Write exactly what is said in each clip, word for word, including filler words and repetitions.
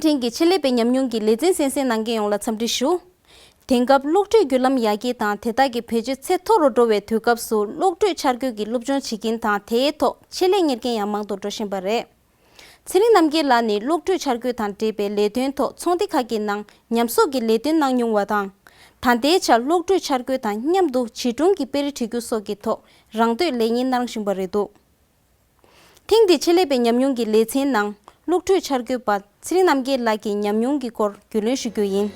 ཐེངས་ཀྱི་ཆེད་ལས་པའི་ཉམས་མྱོང་གི་ལེ་ཚན་གསན་གཟིགས་གནང་མཁན་ཡོངས་ལ་འཚམས་འདྲི་ཞུ། དེང་སྐབས་གློག་སྤྲོད་བརྒྱུད་ལམ་ཡར་རྒྱས་དང་དེ་དག་གི་བེད་སྤྱོད་ཚད་མཐོ་རུ་འགྲོ་བའི་དུས་སྐབས་སུ་གློག་སྤྲོད་འཆར་འགོད་ཀྱི་སློབ་སྦྱོང་བྱེད་མཁན་དང་དེའི་ཐོག་ཆེད་ལས་གཉེར་མཁན་ཡང་མང་དུ་འགྲོ་བཞིན་པ་རེད། ཚེ་རིང་རྣམ་རྒྱལ་ལགས་ནི་གློག་སྤྲོད་འཆར་འགོད་དང་འབྲེལ་བའི་ལས་དོན་ཐོག་ཚོགས་སྡེ་ཁག་གི་ནང་ཉམས་གསོག་གི་ལས་དོན་གནང་མྱོང་བ་དང་། ད་ལྟའི་ཆར་གློག་སྤྲོད་འཆར་འགོད་དང་མཉམ་དུ་བྱིས་སྒྲུང་གི་དཔེ་རིས་བྲིས་རྒྱུ་སོགས་ཀྱི་ཐོག་རང་འདོད་ལས་གཉེར་གནང་བཞིན་པ་རེད་འདུག་ཐེངས་འདིའི་ཆེད་ལས་པའི་ཉམས་མྱོང་གི་ལེ་ཚན་ནང་གློག་སྤྲོད་འཆར་འགོད་པ་ཚེ་རིང་རྣམ་རྒྱལ་ལགས་ཀྱི་ཉམས་མྱོང་གི་སྐོར་རྒྱུས་ལོན་ཞུ་རྒྱུ་ཡིན།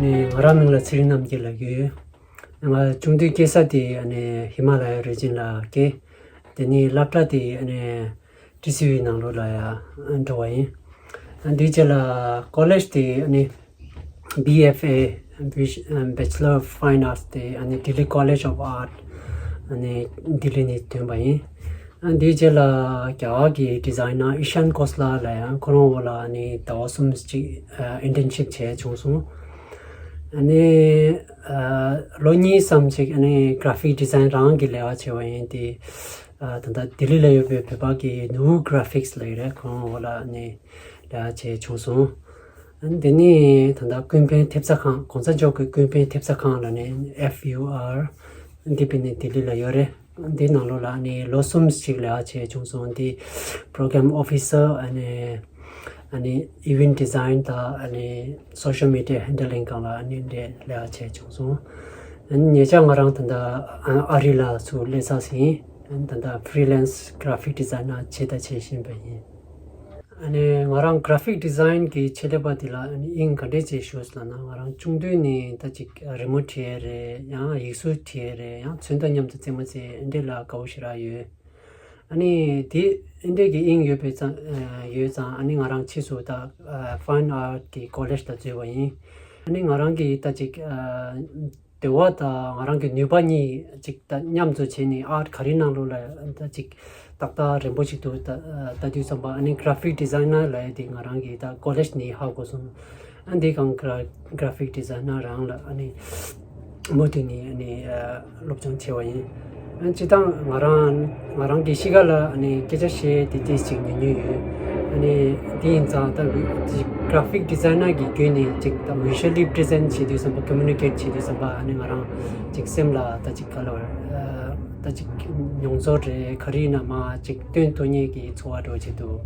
ནས་ང་རང་མིང་ལ་ཚེ་རིང་རྣམ་རྒྱལ་ལབ་ཀྱི་ཡོད། ང་ཆུང་དུས་སྐྱེས་ས་དེ་ཨ་ནི་ཧི་མ་ལ་ཡའི་རི་ཇན་ལ་སྐྱེས། དེ་ནས་སློབ་གྲྭ་དེ་ཨ་ནི་ཊི་སི་ཡུའི་ནང་ལོགས་ལ་ཡང་འགྲོ་བ་ཡིན། ཨ་འདིའི་རྗེས་ལ་ཀོ་ལེཇ་དེ་ཨ་ནི་བི་ཨེཕ་ཨེ་Bachelor of Fine Arts དེ་ཨ་ནི་Delhi College of Art ཨ་ནི་ལྡི་ལི་ནས་ཐོན་པ་ཡིན། ཨ་འདིའི་རྗེས་ལ་རྒྱ་གར་གྱི་ཌི་ཛའི་ནར་ཨི་ཤན་ཁོ་སི་ལ་ལ་ཡང་ཁོ་རང་འོག་ལ་ཨ་ནི་ཟླ་བ་གསུམ་ཅིག་ཨ་ཨིན་ཊརན་ཤིབ་བྱས་བྱུང་སོང་། ཨ་ནི་ཨ་ལོ་གཉིས་ཙམ་ཅིག་ཨ་ནི་གྷ་ར་ཕིག་ཌི་ཛའིན་རང་གི་ལས་ཀ་བྱས་པ་ཡིན་ཏེ། ཨ་ད་ལྟ་ལྡི་ལི་ལ་ཡོད་པའི་བོད་པ་གི་ནུ་བོ་གྷ་ར་ཕིག་སི་ལབ་ཀྱི་རེད། ཁོང་འོག་ལ་ཨ་ནི་ལས་ཀ་བྱས་བྱུང་སོང་། ཨ་ནི་དེ་ནས་ད་ལྟ་ཀུན་ཕན་ཐེབས་རྩ་ཁང་གོང་ས་མཆོག་གི་ཀུན་ཕན་ཐེབས་རྩ་ཁང་ལ་ནི་ཨེཕ་ཡུ་ཨར་འདི་ཕི་ནི་ལྡི་ལི་ལ་ཡོད་རེད། འདི་ནང་ལོགས་ལ་ཨ་ནི་ལོ་གསུམ་ཞིག་ལས་ཀ་བྱས་བྱུང་སོང་། འདི་པྲོ་གྷ་རམ་ཨོ་ཕི་སར་ཨ་ནི་ཨ་ནི་ཨི་ཝེན་ཊི་ཌི་ཛའིན་དང་ཨ་ནི་སོ་ཤལ་མི་ཌི་ཡ་ཧན་ཌ་ལིང་སྒང་ལ་ཨ་ནི་འདྲ་ལས་ཀ་བྱས་བྱུང་སོང་། ཨ་ནི་ཉེ་ཆར་ང་རང་ད་ལྟ་ཨ་རི་ལ་ཚུར་སླེབས་ཚར་ཟིན། ཨ་ནི་ད་ལྟ་ཕི་རི་ལན་སི་གྷ་ར་ཕིག་ཌི་ཛའིན་ནར་བྱས་དང་བྱེད་བཞིན་པ་ཡིན། ཨ་ནི་ང་རང་གྷ་ར་ཕིག་ཌི་ཛའིན་གྱི་ཆེད་ལས་པ་དེ་ལ་ཨ་ནི་དབྱིངས་ག་འདྲས་བྱས་ཞུས་ལབ་ན། ང་རང་ཆུང་དུས་ནས་ད་ཅིག་རི་མོ་བྲིས་ཡས་རེད། ཡང་ཡིག་གཟུགས་བྲིས་ཡས་རེད། ཡང་ཚོན་དང་མཉམ་དུ་རྩེད་མོ་རྩེ་འདྲས་ལ་དགའ་བོ་ཞེ་དྲག་ཡོད། ཨ་ནི་དེ་འདྲས་ཀྱི་དབྱིངས་ཡོད་པའི་ཙང་ཡོད་ཙང་ཨ་ནི་ང་རང་ཕྱིས་སུ་ད་ཕ་ཡིན་ཨར་ཊི་གི་ཀོ་ལེཇ་ལ་འཛུལ་བ་ཡིན། ཨ་ནི་ང་རང་གིས་ད་ཅིག་འདོད་པ་དང་ང་རང་གི་ནུས་པ་གཉིས་ཅིག་ད་མཉམ་འཛོམས་བྱས་ནས་ཨར་ཊི་ག་རེའི་ནང་ལོགས་ལ་ད་ཅིག་ཏག་ཏག་རན་པོ་ཅིག་འདུག་ད་ལྟ་དུས་ཙམ་པ་ཨ་ནི་གྷ་ར་ཕིག་ཌི་ཛའིན་ནར་ལབ་ཡས་དེ་ང་རང་གིས་ད་ཀོ་ལེཇ་ནས་ཧ་གོ་སོང་། ཨ་འདི་གང་གྷ་ར་ཕིག་ཌི་ཛའིན་ནར་རང་ལ་ཨ་ནི་མུ་མཐུད་ནས་ཨ་ནི་སློབ་སྦྱོང་བྱས་པ་ཡིན། ཨ་སྤྱིར་བཏང་ང་རང་ང་རང་གི་གཤིས་ཀ་ལ་ཨ་ནི་སྐད་ཆ་བཤད་དེ་དེ་ཅིག་ཉུང་ཉུང་ཡོད། ཨ་ནི་དེ་ཡིན་ཙང་ད་ཅིག་གྷ་ར་ཕིག་ཌི་ཛའིན་ནར་གྱི་བརྒྱུད་ནས་ཅིག་ད་མུ་ཤལ་ལི་པི་རི་ཛེན་ཊི་བྱེད་དུས་ཙམ་པ་ཀོ་མུ་ནི་ཀེཊ་བྱེད་དུས་ཙམ་པ་ཨ་ནི་ང་རང་ཅིག་སེམས་ལ་ད་ཅིག་ག་ལ་བར་ད་ཅིག་མྱོང་ཚོར་རེད། ག་རེ་ཡིན་ན་མ་ཅིག་སྟོན་ཐུབ་མཁན་གྱི་ཚོར་བ་འདྲ་བོ་ཅིག་འདུག་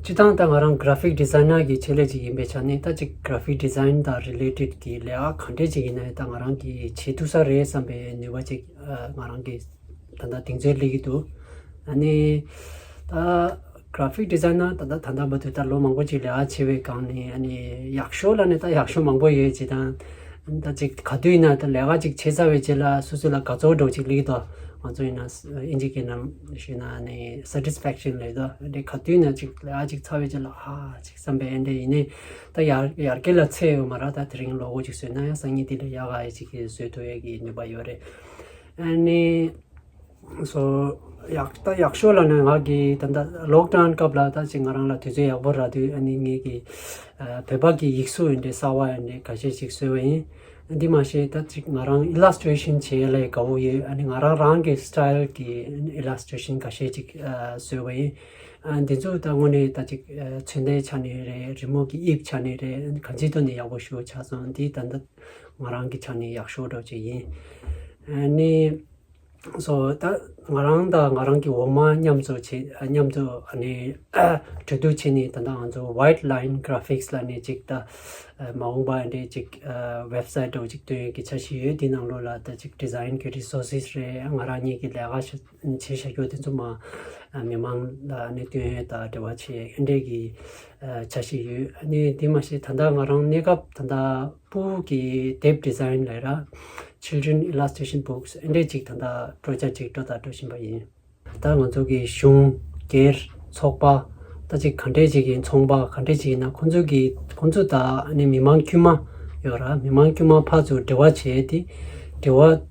སྤྱིར་བཏང་ད་ང་རང་གྷ་ར་ཕིག་ཌི་ཛའིན་ནར་གྱི་ཆེད་ལས་ཅིག་ཡིན་པའི་ཆ་ནས་ད་ཅིག་གྷ་ར་ཕིག་ཌི་ཛའིན་དང་རི་ལེ་ཊེཌ་གྱི་ལས་ཀ་ག་འདྲས་ཅིག་ཡིན་ན་ད་ང་རང་གིས་བྱེད་ཐུབ་ས་རེད་བསམ་པའི་ནུས་པ་ཅིག་ང་རང་གིས་ད་ལྟ་གདེང་ཚོད་སླེབས་ཀྱི་འདུག་ཨ་ནི་ད་གྷ་ར་ཕིག་ཌི་ཛའིན་ནར་ད་ལྟ་ད་ལྟ་བར་དུ་ད་ལོ་མང་པོ་ཅིག་ལས་ཀ་བྱས་པའི་སྒང་ནས་ཨ་ནི་ཡག་ཤོས་ལ་ནི་ད་ཡག་ཤོས་མང་པོ་ཡོད་ཅིག་དང་། ད་ཅིག་ག་དུས་ཡིན་ན་ད་ལས་ཀ་ཅིག་བྱས་ཚར་བའི་རྗེས་ལ་སོ་སོ་ལ་དགའ་ཚོར་འདྲ་བོ་ཅིག་སླེབས་ཀྱི་འདུག་ང་ཚོ་ཡིན་ན་ཨིན་ཇི་སྐད་ནང་ཞུས་ན་ནི་སེ་ཊིས་ཕེག་ཤན་ལབ་འདུག་འདི་ག་དུས་ཡིན་ན་ཅིག་ལས་ཀ་ཅིག་ཚར་བའི་རྗེས་ལ་ཧ་ཅིག་བསམ་པའི་འདི་ཡིན་ནའི་ད་ཡར་ཡར་རྒྱས་ལ་ཚད་ཡོད་མ་རེད། ད་དེ་རིང་ལོ་གོ་ཅིག་བཟོས་ན་ཡང་སང་ཉིན་དེ་ལས་ཡག་ག་ཡ་ཅིག་བཟོས་ཐུབ་ཡས་ཀྱི་ནུས་པ་ཡོད་རེད། ཨ་ནི། སོ། ཡག་ད་ཡག་ཤོས་ལ་ནི་ང་གི་ད་ལྟ་ལོག་ཌའུན་སྐབས་ལ་ད་ཅིག་ང་རང་ལ་དུས་ཚོད་ཡག་པོ་རག་དུས་ཨ་ནི་ངེད་ཀྱི་ཨ་བོད་པ་གི་ཡིག་གཟུགས་ཡིན་འདྲ་གསར་པ་ཡིན་འདྲ་ཁ་ཤས་ཅིག་བཟོས་པ་ཡིན། འདི་མ་ཟད་ད་ཅིག་ང་རང་ཨི་ལས་ཊི་རེ་ཤན་བྱེད་ཡ་ལ་དགའ་བོ་ཡོད། ཨ་ནི་ང་རང་རང་གི་སི་ཊའིལ་གི་ཨི་ལས་ཊི་རེ་ཤན་ཁ་ཤས་ཅིག་ཨ་བཟོས་པ་ཡིན། ཨ་འདི་ཚོ་ད་དངོས་གནས་ད་ཅིག་ཨ་ཚོན་ལྟའི་ཆ་ནས་རེད། རི་མོ་གི་དབྱིབས་ཆ་ནས་རེད། གང་ཅིའི་ཐོག་ནས་ཡག་པོ་ཞེ་པོ་ཆགས་སོང་། འདི་ད་ལྟ་ང་རང་གི་ཆ་ནས་ཡག་ཤོས་འདྲ་བོ་ཅིག་ཡིན། ཨ་ནི། སོ་ད་ང་རང་དང་ང་རང་གི་འོག་མ་མཉམ་དུ་བྱེད་མཉམ་དུ་ཨ་ནི་གྲོས་བསྡུར་བྱས་ནས་ད་ལྟ་ང་ཚོ་White Line Graphics ལབ་ནས་ཅིག་ད་མ་འོངས་པ་འདྲའི་ཅིག་ཝེབ་སའིཊ་འདྲ་བོ་ཅིག་སྟོན་ཡས་ཀྱི་འཆར་གཞི་ཡོད། དེ་ནང་ལོགས་ལ་ད་ཅིག་ཌི་ཛའིན་གྱི་རི་སོར་སེ་སི་རེད། ང་རང་གཉིས་ཀྱི་ལས་ཀ་བྱེད་བྱེད་བཞག་རྒྱུ་དེ་ཚོ་མ་མི་མང་ལ་ཨ་ནི་སྟོན་ཡས་དང་འབྲེལ་བ་བྱེད་ཡས་འདྲའི་གི་འཆར་གཞི་ཡོད། ཨ་ནི་དེ་མ་ཟད་ད་ལྟ་ང་རང་གནས་སྐབས་ད་ལྟ་སྤུ་གུ་གི་དེབ་ཌི་ཛའིན་ལབ་ར། Children Illustration Books ཨེ་འདྲས་ཅིག་ད་ལྟ་པྲོ་ཇེག་ཅིག་འགྲོ་དང་འགྲོ་བཞིན་པ་ཡིན། ད་ང་ཚོ་གི་གཞུང་སྒེར་ཚོགས་པ་ད་ཅིག་ག་འདྲས་ཅིག་ཡིན། ཚོང་པ་ག་འདྲས་ཅིག་ཡིན་ན་ཁོང་ཚོ་གི་ཁོང་ཚོ་དང་ཨ་ནི་མི་མང་དཀྱུས་མ་ཡོད་ར། མི་མང་དཀྱུས་མ་ཕར་ཚུར་འབྲེལ་བ་བྱས་ཏེ་འབྲེལ་བ་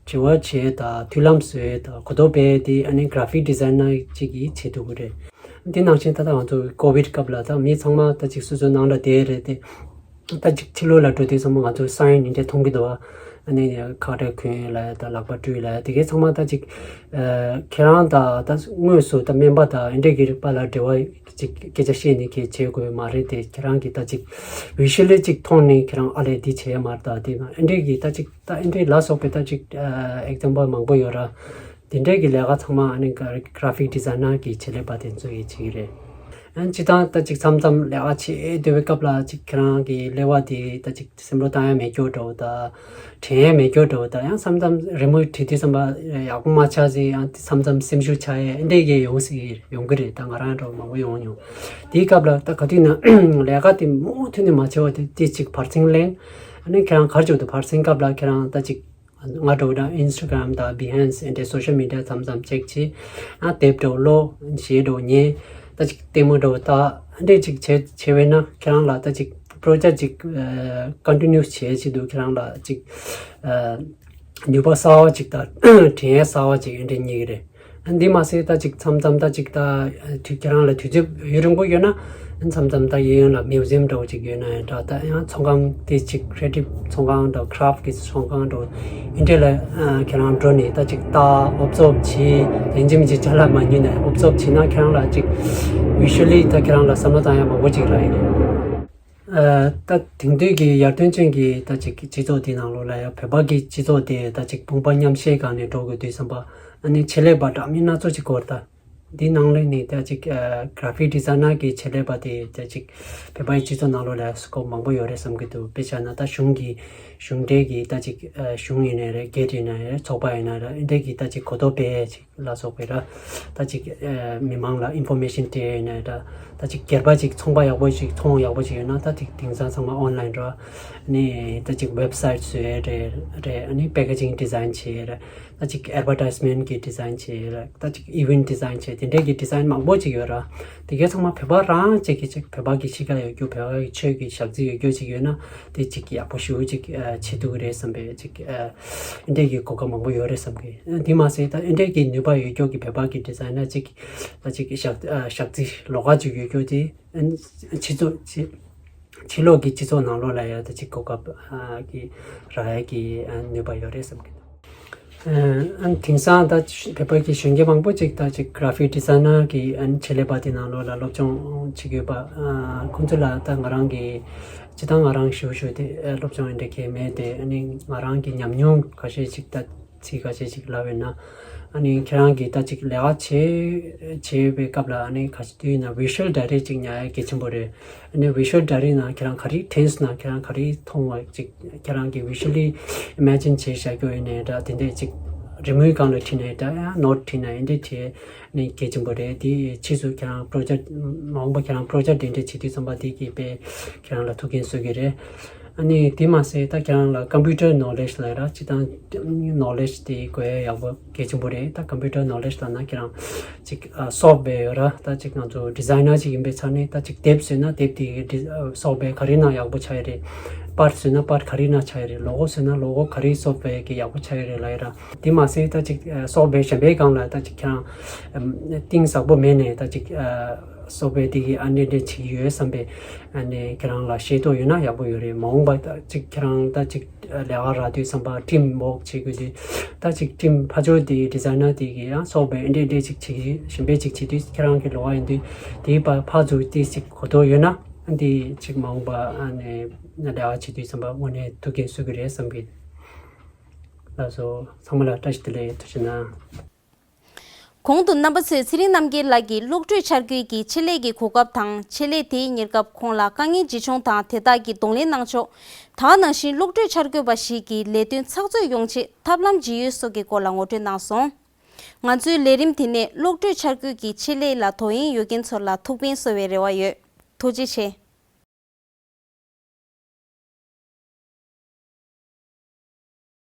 འབྲེལ་བ་བྱས་དང་མཐུན་ལམ་བཟོས་དང་གོ་རྟོགས་སྤེལ་ཏེ་ཨ་ནི་གྷ་ར་ཕིག་ཌི་ཛའིན་ནར་ཅིག་གིས་བྱེད་ཐུབ་ཀྱི་རེད། དེ་ནང་བཞིན་ད་ལྟ་ང་ཚོ་ཀོ་བིད་སྐབས་ལ་ད་མི་ཚང་མ་ད་ཅིག་སོ་སོའི་ནང་ལ་བསྡད་རེད་དེ། ད་ཅིག་ཕྱི་ལོགས་ལ་འགྲོ་དུས་ཙམ་པ་ང་ཚོ་སའིན་འདི་འདྲ་མཐོང་གི་འདུག་བ། ཨ་ནི་ཁ་བྲལ་གྱོན་ཡས་ལ་ད་ལག་པ་བཀྲུ་ཡས་ལ་དེ་གའི་ཚང་མ་ད་ཅིག་ཁྱེད་རང་ད་ད་དངོས་སུ་ད་སྨན་པ་དང་འདི་འདྲ་གི་རིག་པ་ལ་འབྲེལ་བ་ཅིག་སྐད་ཆ་བཤད་ནས་གལ་བྱེད་དགོས་མ་རེད་དེ། ཁྱེད་རང་གི་ད་ཅིག་བི་ཞུ་ལི་ཅིག་མཐོང་ནས་ཁྱེད་རང་ཨ་ལས་འདི་བྱས་མ་རེད། ད་དེ་འདི་འདྲ་གི་ད་ཅིག་ད་འདི་འདྲ་ལ་སོགས་པའི་ད་ཅིག་ཨེག་ཛམ་པལ་མང་པོ་ཡོད་ར། དེ་འདྲའི་གི་ལས་ཀ་ཚང་མ་ཨ་ནི་ག་རེ་གྷ་ར་ཕིག་ཌི་ཛའི་ནར་གི་ཆེད་ལས་པ་དེ་ཚོ་ཡིས་བྱེད་ཀྱི་རེད། ཨ་ནི་སྤྱིར་བཏང་ད་ཅིག་མཚམས་མཚམས་ལས་ཀ་བྱེད་སྡོད་པའི་སྐབས་ལ་ཅིག་ཁྱེད་རང་གི་ཀླད་པ་དེ་ད་ཅིག་སེམས་ལོ་བཏང་ཡ་མེད་སྐྱོ་འདྲ་བོ་ད། དྲན་ཡ་མེད་སྐྱོ་འདྲ་བོ་ད། ཡང་མཚམས་མཚམས་རི་མོ་བྲིས་དུས་ཙམ་པ་ཡག་པོ་མ་ཆགས་ཟེར། ཡང་མཚམས་མཚམས་སེམས་ཤུགས་ཆག་ཡ་འདི་འདྲ་གི་ཡོང་སྲིད་ཡོང་གི་རེད། ད་ང་རང་འདྲ་བོ་མང་པོ་ཡོང་མྱོང་། དེའི་སྐབས་ལ་ད་ག་དུས་ན་ལས་ཀ་དེ་མུ་མཐུད་ནས་མ་བྱས་པ་དེ་དེ་ཅིག་བར་གསེང་ལེན། ཨ་ནི་ཁྱེད་རང་ག་རེ་བྱེད་དུ་བར་གསེང་སྐབས་ལ་ཁྱེད་རང་ད་ཅིག་ང་འདྲ་བོ་ད་ཨིན་སི་ཊ་གྷ་རམ་དང་བྷི་ཧན་སི་འདི་འདྲའི་སོ་ཤལ་མི་ཌི་ཡ་མཚམས་མཚམས་ཅེག་བྱེད། ཨ་དེབ་འདྲ་བོ་ཀློག་གཞས་འདྲ་བོ་ཉན། ད་ཅིག་ལྟད་མོ་འདྲ་བོ་ལྟ། འདི་འདྲ་ཅིག་བྱེད་བྱེད་པས་ན་ཁྱེད་རང་ལ་ད་ཅིག་པྲོ་ཇེག་ཅིག་ཀོན་ཊི་ནིའུ་བྱེད་ཆེད་དུ་ཁྱེད་རང་ལ་ཅིག་ནུས་པ་གསར་བ་ཅིག་དང་དྲན་ཡས་གསར་བ་ཅིག་འདི་འདྲ་རྙེད་ཀྱི་རེད། འདི་མ་ཟད་ད་ཅིག་མཚམས་མཚམས་ད་ཅིག་ད་དུས་ཁྱེད་རང་ལ་དུས་ཚོད་ཡུན་རིང་པོ་ཡོད་ན་མཚམས་མཚམས་ད་གཡས་གཡོན་ལ་མིའུ་ཛི་ཡམ་འདྲ་བོ་ཅིག་ཡོད་ན་ཡང་འདྲ། ད་ཡང་ཚོང་ཁང་དེ་ཅིག་ཁི་རེ་ཊིབ་ཚོང་ཁང་འདྲ་བོ་ཀ་རཕ་ཊི་གི་ཚོང་ཁང་འདྲ་བོ་འདི་འདྲ་ལ་ཁྱེད་རང་འགྲོ་ནས་ད་ཅིག་ད་ཨོབ་ཛོབ་བྱེད། ཡིན་གཅིག་མིན་གཅིག་ཅ་ལག་མ་ཉོས་ནས་ཨོབ་ཛོབ་བྱེད་ན་ཁྱེད་རང་ལ་ཅིག་ཝི་ཤུ་ལི་ད་ཁྱེད་རང་ལ་བསམ་བློ་བཏང་ཡ་མང་པོ་ཅིག་རག་གི་རེད། ཨ་ད་དེང་དུས་ཀྱི་ཡར་ཐོན་ཅན་གྱི་ད་ཅིག་སྤྱི་ཚོགས་དེ་ནང་ལོགས་ལ་ཡང་བོད་པ་གི་སྤྱི་ཚོགས་དེ་ད་ཅིག་དཔུང་པ་མཉམ་གཤིབ་སྒང་ནས་འགྲོ་དགོས་དུས་ཙམ་པ་ཨ་ནི་ཆེད་ལས་པ་འདྲ་མིན་སྣ་ཚོགས་ཅིག་དགོས་རེད་ད། འདི་ནང་ལོགས་ནས་ད་ཅིག་ཨ་གྷ་ར་ཕིག་ཌི་ཛའི་ནར་གི་ཆེད་ལས་པ་དེ་ད་ཅིག་བོད་པའི་སྤྱི་ཚོགས་ནང་ལོགས་ལ་སྐོབ་མང་པོ་ཡོད་རེད་བསམ་གྱི་འདུག་དཔེ་བཞག་ན་ད་གཞུང་གི་གཞུང་འབྲེལ་གྱི་ད་ཅིག་ཨ་གཞུང་ཡིན་ནའི་རེད། སྒེར་ཡིན་ནའི་རེད། ཚོགས་པ་ཡིན་ནའི་རེད། འདི་འདྲ་གི་ད་ཅིག་གོ་རྟོགས་སྤེལ་ཅིག་ལ་སོགས་པའི་ར། ད་ཅིག་ཨ་མི་མང་ལ་ཨིན་ཕོར་མེ་ཤན་སྤྲད་ཡོད་ན་ར། ད་ཅིག་སྒེར་པ་ཅིག་ཚོང་པ་ཡག་པོ་ཅིག་ཚོང་ཡག་པོ་ཅིག་ཡོད་ན་ད་ཅིག་དེང་སང་ཚང་མ་ཨོན་ལའིན་ར། ཨ་ནི་ད་ཅིག་ཝེབ་སའིཊ་བཟོ་ཡས་རེད་རེད། ཨ་ནི་པེ་ཀེ་ཇིང་ཌི་ཛའིན་བྱེད་ཡས་རེད། ད་ཅིག་ཨེཌ་ཝར་ཊའིཛ་མེན་གི་ཌི་ཛའིན་བྱེད་ཡས་རེད། ད་ཅིག་ཨི་ཝེན་ཊི་ཌི་ཛའིན་བྱེད་དེ་འདྲས་ཀྱི་ཌི་ཛའིན་མང་པོ་ཅིག་ཡོད་ར། དེ་གའི་ཚང་མ་བོད་པ་རང་ཅིག་གི་ཅིག་བོད་པ་གི་གཤིས་ཀ་ཡོད་རྒྱུ་བོད་པ་གི་ཆོས་ཀྱི་ཞག་རྩི་ཡོད་རྒྱུ་ཅིག་ཡོད་ན་དེ་ཅིག་ཡག་པོ་ཞེ་པོ་ཅིག་ཨ་བྱེད་ཐུབ་ཀྱི་རེད་བསམ་པའི་ཅིག་ཨ་འདི་འདྲས་ཀྱི་གོ་སྐབས་མང་པོ་ཡོད་རེད་བསམ་གི། དེ་མ་ཟད་ད་འདི་འདྲས་ཀྱི་ནུས་པ་ཡོད་རྒྱུ་གི་བོད་པ་གི་ཌི་ཛའིན་ནར་ཅིག་ད་ཅིག་ཞག་ཨ་ཞག་རྩི་ལོགས་ཀ་ཅིག་ཡོད་རྒྱུ་དེ་ཨ་སྤྱི་ཚོགས་ཅིག་ཕྱི་ལོགས་ཀྱི་སྤྱི་ཚོགས་ནང་ལོགས་ལ་ཡང་ད་ཅིག་གོ་སྐབས་ཨ་ཀྱི་རག་ཡ་གི་ཨ་ནུས་པ་ཡོད་རེད་བསམ་གི་འདུག་ཨ་དེང་སང་ད་བོད་པ་གི་གཞོན་སྐྱེས་མང་པོ་ཅིག་ད་ཅིག་གྷ་ར་ཕིག་ཌི་ཛའིན་ནར་གི་ཨ་ཆེད་ལས་པ་དེ་ནང་ལོགས་ལ་སློབ་སྦྱོང་བྱེད་ཀྱི་ཡོད་པ། ཨ་ཁོང་ཚོ་ལ་ད་ང་རང་གི་སྤྱིར་བཏང་ང་རང་ཞུ་ཞུ་དེ་ཨ་སློབ་སྦྱོང་འདི་འདྲ་གང་ཡང་མེད་དེ། ཨ་ནི་ང་རང་གི་ཉམས་མྱོང་ཁ་ཤས་ཅིག་ད་ཚིག་ཁ་ཤས་ཅིག་ལབ་ཡོད་ན། ཨ་ནི་ཁྱེད་རང་གིས་ད་ཅིག་ལས་ཀ་བྱེད་བྱེད་པའི་སྐབས་ལ་ཨ་ནི་ག་ཅིག་དུས་ཡིན་ན་ཝི་ཤུ་ཨལ་ཌའི་རེག་ཊི་ཅིག་ཉར་ཡ་གལ་ཆེན་པོ་རེད། ཨ་ནི་ཝི་ཤུ་ཨལ་ཌའི་རེག་ཊི་ནང་ཁྱེད་རང་ག་རེ་དྲན་སོང་ན་ཁྱེད་རང་ག་རེ་མཐོང་བ་ཅིག་ཁྱེད་རང་གིས་ཝི་ཤུ་ལི་ཨི་མེ་ཇིན་བྱས་བཞག་རྒྱུ་ཡིན་ནའི་འདྲ། དེ་འདྲས་ཅིག་རི་མོའི་སྒང་ལ་བྲིས་ནའི་འདྲ། ཡང་ནོཊ་བྲིས་ན་ཡིན་འདྲས་བྲིས་ནས་གལ་ཆེན་པོ་རེད། དེ་ཕྱིས་སུ་ཁྱེད་རང་པྲོ་ཇེག་མ་འོངས་པ་ཁྱེད་རང་པྲོ་ཇེག་དེ་འདྲས་བྱེད་དུས་ཙམ་པ་དེ་གིས་དཔེ་ཁྱེད་རང་ལ་ཐུགས་ཕན་གསོས་ཀྱི་རེད། ཨ་ནི་དེ་མ་ཟད་ད་ཁྱེད་རང་ལ་ཀམ་པུ་ཊར་ནོ་ལེཇ་ལབ་ར། སྤྱིར་བཏང་ནོ་ལེཇ་དེ་དགོས་ཡག་པོ་གལ་ཆེན་པོ་རེད། ད་ཀམ་པུ་ཊར་ནོ་ལེཇ་ལབ་ན་ཁྱེད་རང་ཅིག་ཨ་སོབ་ཝེར་ཡོད་ར། ད་ཅིག་ང་ཚོ་ཌི་ཛའི་ནར་ཅིག་ཡིན་པའི་ཆ་ནས་ད་ཅིག་དེབ་བཟོས་ན་དེབ་དེ་གི་ཌི་ཨ་སོབ་ཝེར་ག་རེ་ནང་ཡག་པོ་ཆགས་ཡོད་རེད། པར་བཟོས་ན་པར་ག་རེ་ནང་ཆགས་ཡོད་རེད། ལོ་གོ་བཟོས་ན་ལོ་གོ་ག་རེ་སོབ་ཝེར་གི་ཡག་པོ་ཆགས་ཡོད་རེད་ལབ་ཡོད་ར། དེ་མ་ཟད་ད་ཅིག་ཨ་སོབ་ཝེར་གཞན་པའི་སྒང་ལ་ད་ཅིག་ཁྱེད་རང་ཨམ་གཏིང་ཟབ་པོ་མེད་ནས་ད་ཅིག་ཨ་སོབ་ཝེར་དེ་གི་ཨ་འདྲས་འདྲས་བྱེད་ཀྱི་ཡོད་བསམ་པའི་ཨ་ནི་ཁྱེད་རང་ལ་ཤེས་རྟོགས་ཡོད་ན་ཡག་པོ་ཡོད་རེད། མ་འོངས་པ་ད་ཅིག་ཁྱེད་རང་ད་ཅིག་ལས་ཀ་རག་དུས་ཙམ་པ་ཊིམ་ཝོག་བྱེད་དགོས་དུས་ད་ཅིག་ཊིམ་ཕར་ཕྱོགས་དེ་ཌི་ཛའི་ནར་དེ་གི་ཡང་སོབ་ཝེར་འདྲས་འདྲས་ཅིག་བྱེད་ཀྱི་གཞན་པས་ཅིག་བྱེད་དུས་ཁྱེད་རང་གི་ལོགས་ཀ་ཡིན་དུས་དེའི་ཕར་ཕར་ཚུར་དེ་ཅིག་གོ་རྟོགས་ཡོད་ན་འདི་ཅིག་མ་འོངས་པ་ཨ་ནི་ལས་ཀ་བྱེད་དུས་ཙམ་པ་དངོས་གནས་ཐུགས་ཕན་གསོས་ཀྱི་རེད་བསམ་གི། ལགས་སོ། ཚང་མ་ལ་བཀྲ་ཤིས་བདེ་ལེགས། ཐུགས་རྗེ་གནང་། གོང་དུ་རྣམ་པ་ཚོས་ཚེ་རིང་རྣམ་རྒྱལ་ལགས་ཀྱིས་གློག་དྲོད་འཆར་སྐུད་ཀྱི་ཆེད་ལས་ཀྱི་གོ་སྐབས་དང་ཆེད་ལས་དེའི་གཉེར་སྐབས་ཁོང་ལ་དཀའ་ངལ་ཇི་བྱུང་དང་དེ་དག་གི་གདོང་ལེན་གནང་ཕྱོགས། ད་ག་ནང་བཞིན་གློག་དྲོད་འཆར་འགོད་པ་ཞིག་གི་ལས་དོན་ཚགས་ཚུད་ཡོང་ཆེད་ཐབས་ལམ་ཇི་ཡོད་སོགས་ཀྱི་སྐོར་ལ་ངོ་སྤྲོད་གནང་སོང་། ང་ཚོའི་ལས་རིམ་དེ་ནས་གློག་དྲོད་འཆར་སྐུད་ཀྱི་ཆེད་ལས་ལ་དོ་དབྱིངས་ཡོད་མཁན་ཚོ་ལ་ཐུགས་ཕན་གསོ་བའི་རེ་བ་ཡོད། ཐུགས་རྗེ་ཆེ།